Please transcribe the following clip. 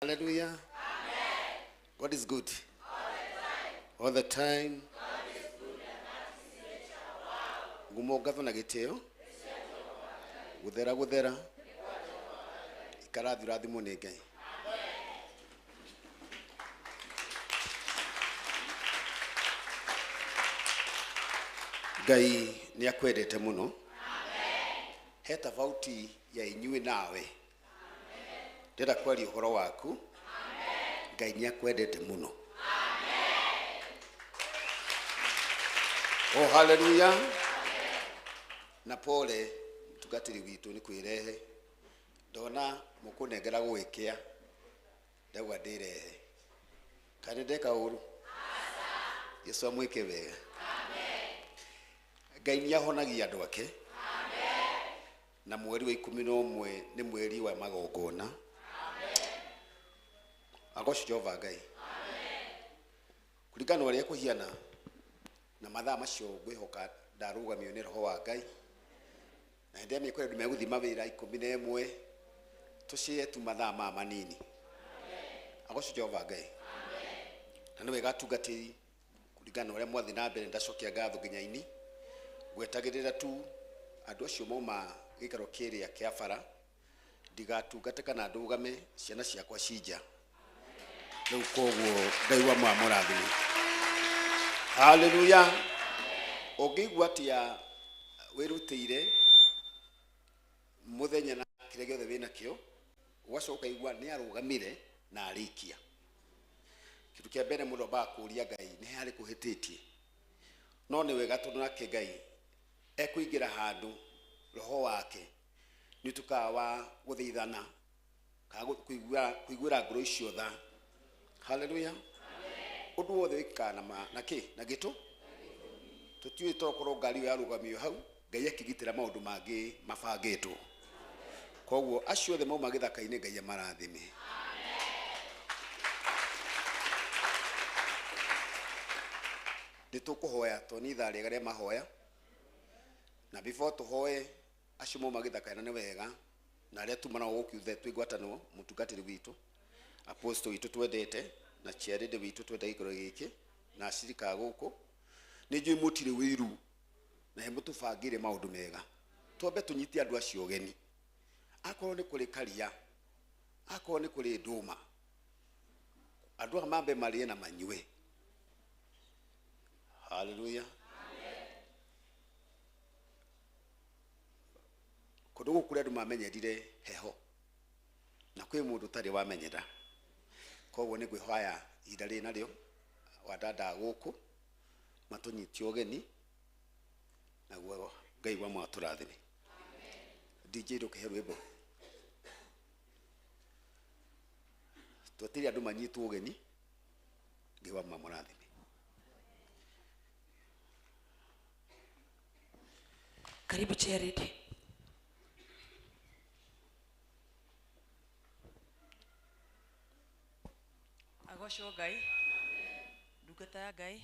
Hallelujah. Amen. God is good. All the time. God is good and that is nature. Wow. Ngumo ngatho na gitio. Guthera guthera. Ikarathi urathimwo ni Ngai. Ngai ni akwendete muno. Amen. He tofauti ya inyuĩ nawe. Ndĩrenda kwaria ũhoro waku. Amen. Ngai ni akwendete muno. Amen. Oh, hallelujah. Amen. Na pole mtungatĩri witũ nĩ kwĩrehe ndona mũkũnengera gwĩkĩa ndauga ndĩrehe kana ndeka ũru. Yesu amwĩke wega. Ngai nĩ ahonagia andũ ake. Na mweri wa 11 nĩ mweri wa magongona. Agoco Jehova Ngai. Kũringana na ũrĩa kũhiana na mathaa macio ngwĩhoka ndarũgamio nĩ roho wa Ngai. Na hĩndĩ ĩrĩa mĩkũrĩ andũ megũthiĩ mawĩra 11 tũcie tu mathaa ma manini. Agoco Jehova Ngai. Na nĩ wega atungatĩri kũringana na ũrĩa mwathiĩ na mbere ndacokia ngatho nginya ini ngwetagĩrĩra tu andũ acio mauma gĩikaro kĩrĩa kĩa bara ndigatungate kana ndũgame ciana ciakwa cinja rĩu koguo Ngai wa mwamũrathime. Hallelujah. Ũngĩigua atĩa wĩrutĩire mũthenya na kĩrĩa gĩothe wĩnakĩo ũgacoka ũkaigua nĩ arũgamire na arĩkia. Kĩndũ kĩa mbere mũndũ ambaga kũũria Ngai nĩ harĩ kũhĩtĩtie, no nĩ wega tondũ nake Ngai ekũingĩra handũ roho wake nĩ ũtuĩkaga wa gũthaithana kana kũiguĩra ngoro icio tha. Hallelujah. Ũndũ wothe wĩkĩkaga na kĩ na gĩtũ tũtiũĩ tokorwo ngari ĩyo yarũgamio hau Ngai akĩgitĩra maũndũ mangĩ mabangĩtwo. Koguo acio othe mauma gĩthaka-inĩ Ngai amarathime. Nĩ tũkũhoya tondũ nĩ ithaa rĩega rĩa mahoya, na before tũhoe acio mauma gĩthaka-inĩ nĩ wega na arĩa tuma nao gũkũ ithuĩ twĩ ngwatanĩro mũtungatĩri witũ apostle witũ twendete na chairlady witũ twendete gĩikaro gĩkĩ na acirika a gũkũ nĩ njũĩ mũtirĩ wĩiru na he mũtũbangĩire maũndũ mega. Twambe tũnyite andũ acio ũgeni, akorwo nĩ kũrĩ karia, akorwo nĩ kũrĩ ndũma, andũ aya mambe marĩe na manyue. Hallelujah. Kũndũ gũkũ kũrĩa andũ mamenyerire heho na kwĩ mũndũ ũtarĩ wamenyera, koguo nĩ ngwĩhoya ihinda rĩrĩ narĩo wandanda gũkũ matũnyite ũgeni naguo Ngai wa mwatũrathime. DJ ndũkĩhe rwĩmbo twetereire andũ manyitwo ũgeni Ngai wa mwamũrathime. Karibu Charity. Agocwo Ngai, ndungata ya Ngai,